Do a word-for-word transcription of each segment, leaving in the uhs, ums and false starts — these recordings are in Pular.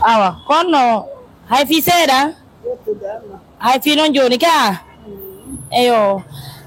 Awa, kono hay fii seeɗa? Hay fii non jooni ka? Eyo.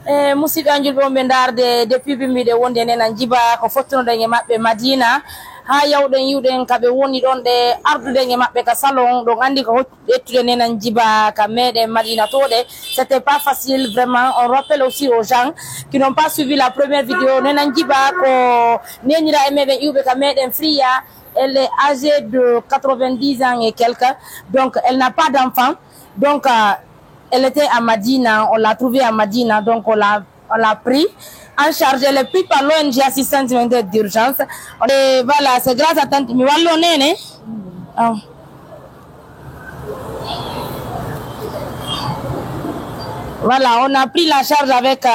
E, musidɓe an julɓe wonɓe ndaarde, depuis ɓe mbiɗe wonde e Nena Njiba, ko fottunoɗen e maɓɓe Madina, haa yawɗen yiwɗen ka ɓe woni ɗon, ɗe arduɗen e maɓɓe ka salon, ɗon anndi ko hocc-, ƴettude Nena Njiba ka meɗen Madina tooɗe. C'était pas facile, vraiment. On rappelle aussi aux gens qui n'ont pas suivi la première vidéo, Nena Njiba ko neenira e meɗen iwɓe ka meɗen Fria, elle est âgée de quatre-vingt-dix ans et quelques, donc elle n'a pas d'enfant. Donc, euh, elle était à Madina, on l'a trouvée à Madina, donc on l'a, on l'a pris en charge. Elle est prise par l'O N G Assistance Humanitaire d'Urgence. Et voilà, c'est grâce à Tante Miwalo Nene. Ah. Voilà, on a pris la charge avec, euh,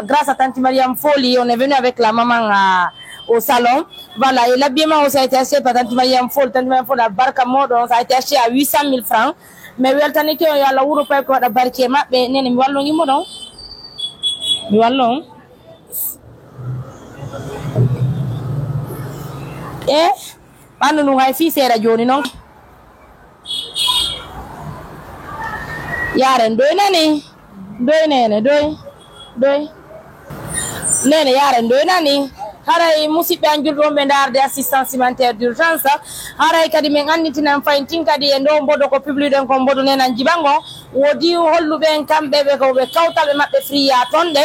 grâce à Tante Mariam Folly, on est venu avec la maman, euh, au salon. Voilà, et l'habillement aussi a été acheté par Tante Mariam Folly. Tante Mariam Folly, albarka moɗon, ça a été acheté à huit cent mille francs. Mais weltanike on, yo Allah wuro pay ko waɗa barke maɓɓe. Nene, mi wallo ngimo ɗon. Mi wallo on. Eh? Ɓandu ndun hay fii seeɗa jooni non. Yaaren doy nani. Doy nene, doy. Doy. Nene yaaren doy nani. Haray musidɓe an julɓe wonɓe ndaarde assistance humanitaire d'urgence. Haray kadi min annitinan fayin tin kadi e ndo mbodo ko publie ɗen ko mbodo Nena Njiba ngo. Woodi holluɓe en kamɓe ɓe ko ɓe kawtal ɓe maɓɓe Fria ton ɗe.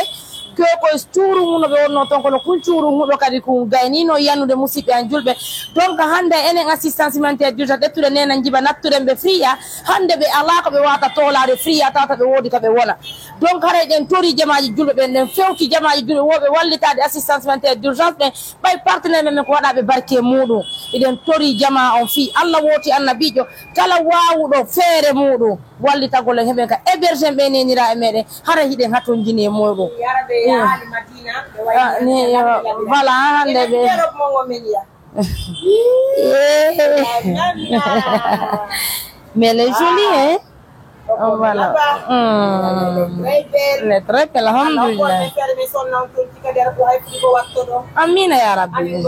Ko, ko cuuru ngu no ɓe wonnoo ton, kono kun cuuru ngu ɗo kadi kun gaynii no yanude musidɓe an julɓe. Donc, hannde enen assistance humanitaire d'urgence ƴettude Nena Njiba nattuɗen ɓe Fria. Hannde ɓe alaa ko ɓe waawata toolaade Fria, tawata ɓe woodi ka ɓe wona. Donc, haray ɗen torii jamaaji julɓe ɓen, ɗen fewti jamaaji julɓe wooɓe wallitaade assistance humanitaire d'urgence ɓen, ɓay partenaire men men ko waɗaaɓe barke muuɗum. Eɗen torii jamaa on fii Alla wooti annabiijo, kala waawuɗo feere muuɗum. Wallitagol en, heɓen ka héberger ɓe neniraa e meɗen, hara hiɗen hatonjini e muɗum. Yaraɓe yahaali Madina, ɓe wayi Ah, ni, voilà, hande ɓe. Europe mo ngo men ya. Eh. Mais elle est jolie, hein? Oh, voilà. Hmm. Elle est très belle. Elle est très belle, alhamdulillah. Amina ya Rabbi.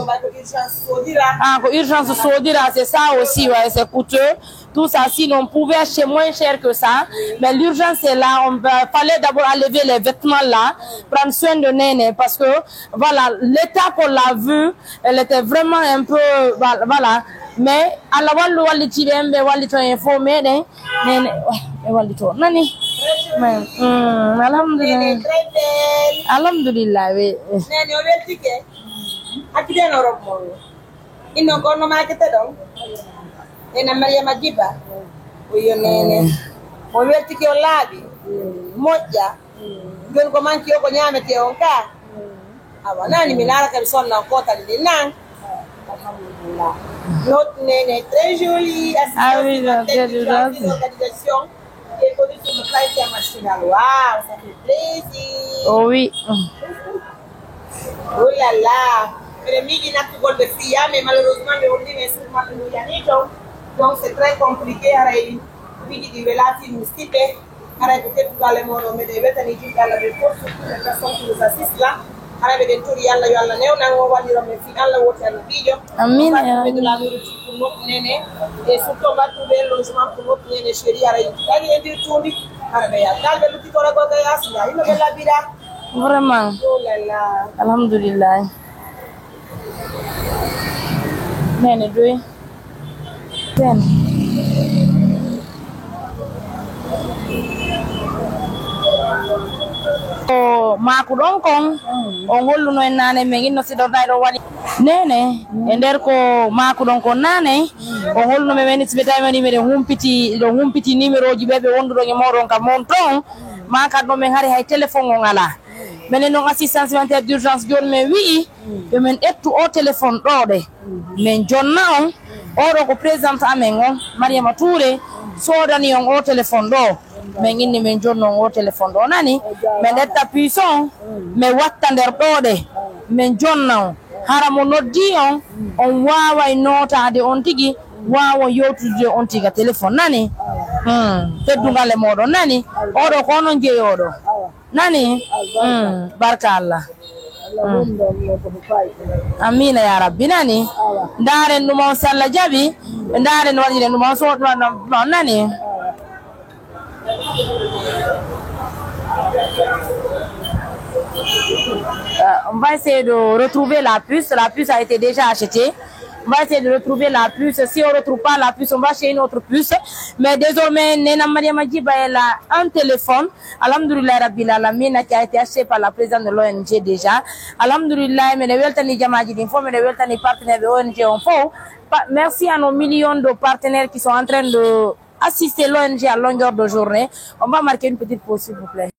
Ah, ko urgence soodira, c'est ça aussi, ouais, c'est coûteux. Tout ça, sinon, on pouvait acheter moins cher que ça. Mais l'urgence est là. On va, fallait d'abord enlever les vêtements là, prendre soin de Néné, parce que, voilà, l'état qu'on l'a vu, elle était vraiment un peu, voilà, voilà. Mais, Allah wallu wallitiiɓe en, ɓe wallito en fof meɗen. Néné, ɓe wallito. Nani? Mais, mm, alhamdulillah. Néné, très belle. Alhamdulillah, oui. Néné, o weltike. Acciden o rob mo. Inno gonno maakete ɗon. Ena Mariama Giba. O yo Néné. Mo weltike o laaɓi. Moƴƴa. Joni ko manki o ko ñaametee on ka. Awa, nani mi laara kadi sonna on kotali ɗin nan. Alhamdulillah. Notre Néné très jolie. Ah oui, assistance humanitaire d'urgence. Organisation. Qui est connue sous le Cry International. Waouh, ça fait plaisir. Oh oui. Oh là là. Miɗen miiji nattugol ɓe Fria, mais malheureusement, ɓe holli men suudu maɓɓe ndu yanii ton. Donc, c'est très compliqué, haray piiji ɗi welaa fii musiɓɓe. Haray ko teddugal e mooɗon, meɗen weltanii julɓe Allah ɓe fof, surtout les personnes qui nous assistent là. Haray meɗen tori Allah, yo Allah newnan on, walliron men fii Allah wooti annabiijo. Amiin, ya Rabbi. Pour notre Néné, et surtout on va trouver un logement pour notre Néné chéri, haray ɗani e nder tuundi, haray ɓe yaha. Ngal ɓe luttitoragol ka yaasi, nda hino ɓe laɓira. Vraiment. Oh là là. Alhamdulillah. Néné doy. Ten. Ko maaku ɗon kon, on holluno en naane, men inno si ɗon nayi ɗon waɗi. Néné, e nder ko maaku ɗon kon naane, on holluno men, men si ɓe tawi mani meɗen humpiti, ɗon humpiti numéroji ɓe, ɓe wonduɗon e mooɗon ka mon ton, maa kan ɗon men hari hay téléphone on alaa. Menen non assistance humanitaire d'urgence jooni men wi'i, yo men ƴettu o téléphone ɗoo ɗe. Men jonna on, oɗo ko présidente amen on, Mariama Touré, soodani on o téléphone ɗoo. Men inni men jonna on o téléphone ɗoo, nani? Men ƴetta puce on, men watta nder ɗoo ɗe. Men jonna on. Hara mo noddi on, on waaway nootaade on tigi, waawon yewtude on tigi ka téléphone, nani? Hmm. Teddungal e mooɗon, nani? Oɗo ko onon jeyooɗo. Nani? Mm, barka Allah. Amiina yaa Rabbi, nani? Ndaaren ɗum on, si Alla jaɓi. Ndaaren, waɗiren ɗum on, so ɗum on, ɗum on, nani? Euh, on va essayer de retrouver la puce. La puce a été déjà achetée. On va essayer de retrouver la puce. Si on ne retrouve pas la puce, on va chez une autre puce. Mais désormais, Nena Mariama Djiba, elle a un téléphone. Alhamdoulillahi Rabbil Alamina, qui a été acheté par la présidente de l'O N G déjà. Alhamdoulillahi, miɗen weltanii jamaaji ɗin fof, miɗen weltanii partenaire ɓe O N G on fof. Pa-, merci à nos millions de partenaires qui sont en train de assister l'O N G à longueur de journée. On va marquer une petite pause, s'il vous plaît.